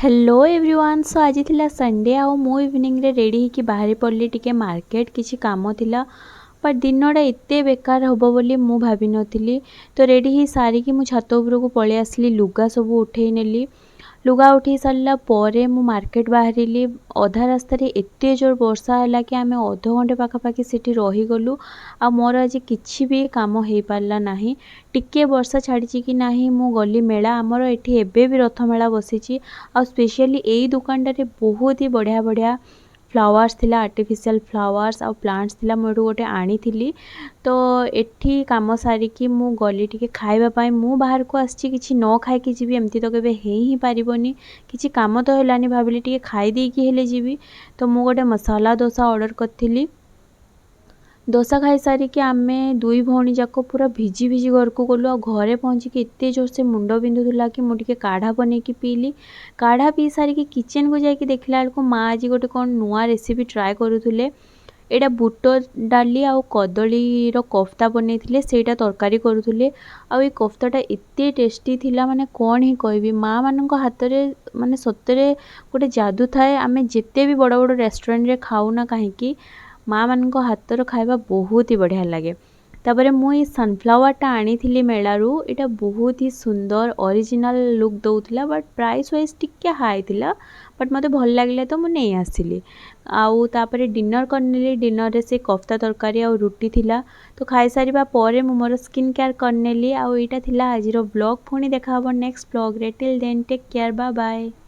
Hello everyone, show ଆଜି ଥିଲା Sunday ଆଉ ମୁଁ ଇଭିନିଂରେ ରେଡ଼ି ହେଇକି ବାହାରି ପଡ଼ିଲି ଟିକେ ମାର୍କେଟ, କିଛି କାମ ଥିଲା। ବଟ୍ ଦିନଟା ଏତେ ବେକାର ହେବ ବୋଲି ମୁଁ ଭାବିନଥିଲି। ତ ରେଡ଼ି ହେଇ ସାରିକି ମୁଁ ଛାତ ଉପରକୁ ପଳେଇ ଆସିଲି, ଲୁଗା ସବୁ ଉଠେଇ ନେଲି। ଲୁଗା ଉଠେଇ ସାରିଲା ପରେ ମୁଁ ମାର୍କେଟ ବାହାରିଲି। ଅଧା ରାସ୍ତାରେ ଏତେ ଜୋର ବର୍ଷା ହେଲା କି ଆମେ ଅଧଘଣ୍ଟେ ପାଖାପାଖି ସେଠି ରହିଗଲୁ ଆଉ ମୋର ଆଜି କିଛି ବି କାମ ହେଇପାରିଲା ନାହିଁ। ଟିକିଏ ବର୍ଷା ଛାଡ଼ିଛି କି ନାହିଁ, ମୁଁ ଗଲି ମେଳା। ଆମର ଏଠି ଏବେ ବି ରଥ ମେଳା ବସିଛି ଆଉ ସ୍ପେଶିଆଲି ଏଇ ଦୋକାନଟାରେ ବହୁତ ହି ବଢ଼ିଆ ବଢ଼ିଆ ଫ୍ଲାୱାର୍ସ ଥିଲା, ଆର୍ଟିଫିସିଆଲ୍ ଫ୍ଲାୱାର୍ସ ଆଉ ପ୍ଲାଣ୍ଟସ୍ ଥିଲା। ମୁଁ ଏଠୁ ଗୋଟେ ଆଣିଥିଲି। ତ ଏଠି କାମ ସାରିକି ମୁଁ ଗଲି ଟିକେ ଖାଇବା ପାଇଁ। ମୁଁ ବାହାରକୁ ଆସିଛି, କିଛି ନ ଖାଇକି ଯିବି ଏମିତି ତ କେବେ ହେଇ ହିଁ ପାରିବନି। କିଛି କାମ ତ ହେଲାନି, ଭାବିଲି ଟିକେ ଖାଇ ଦେଇକି ହେଲେ ଯିବି। ତ ମୁଁ ଗୋଟେ ମସଲା ଦୋସା ଅର୍ଡ଼ର କରିଥିଲି। ଦୋସା ଖାଇସାରିକି ଆମେ ଦୁଇ ଭଉଣୀ ଯାକ ପୁରା ଭିଜି ଭିଜି ଘରକୁ ଗଲୁ। ଆଉ ଘରେ ପହଞ୍ଚିକି ଏତେ ଜୋରସେ ମୁଣ୍ଡ ବିନ୍ଧୁଥିଲା କି ମୁଁ ଟିକେ କାଢ଼ା ବନେଇକି ପିଇଲି। କାଢ଼ା ପିଇ ସାରିକି କିଚେନକୁ ଯାଇକି ଦେଖିଲା ବେଳକୁ ମା ଆଜି ଗୋଟେ କ'ଣ ନୂଆ ରେସିପି ଟ୍ରାଏ କରୁଥିଲେ। ଏଇଟା ବୁଟ ଡାଲି ଆଉ କଦଳୀର କୋଫ୍ତା ବନେଇଥିଲେ, ସେଇଟା ତରକାରୀ କରୁଥିଲେ। ଆଉ ଏଇ କୋଫ୍ତାଟା ଏତେ ଟେଷ୍ଟି ଥିଲା, ମାନେ କ'ଣ ହିଁ କହିବି। ମାଆ ମାନଙ୍କ ହାତରେ ମାନେ ସତରେ ଗୋଟେ ଯାଦୁ ଥାଏ। ଆମେ ଯେତେ ବି ବଡ଼ ବଡ଼ ରେଷ୍ଟୁରାଣ୍ଟରେ ଖାଉନା କାହିଁକି, ମାଆ ମାନଙ୍କ ହାତର ଖାଇବା ବହୁତ ହି ବଢ଼ିଆ ଲାଗେ। ତାପରେ ମୁଁ ଏଇ ସନଫ୍ଲାୱାରଟା ଆଣିଥିଲି ମେଳାରୁ। ଏଇଟା ବହୁତ ହି ସୁନ୍ଦର ଅରିଜିନାଲ୍ ଲୁକ୍ ଦେଉଥିଲା, ବଟ୍ ପ୍ରାଇସ୍ ୱାଇଜ୍ ଟିକେ ହାଇ ଥିଲା, ବଟ୍ ମୋତେ ଭଲ ଲାଗିଲା ତ ମୁଁ ନେଇ ଆସିଲି। ଆଉ ତାପରେ ଡିନର୍ କରିନେଲି। ଡିନର୍ରେ ସେ କୋଫ୍ତା ତରକାରୀ ଆଉ ରୁଟି ଥିଲା। ତ ଖାଇସାରିବା ପରେ ମୁଁ ମୋର ସ୍କିନ୍ କେୟାର୍ କରିନେଲି। ଆଉ ଏଇଟା ଥିଲା ଆଜିର ବ୍ଲଗ୍। ପୁଣି ଦେଖା ହେବ next ବ୍ଲଗ୍ରେ। Till then, take care, bye bye.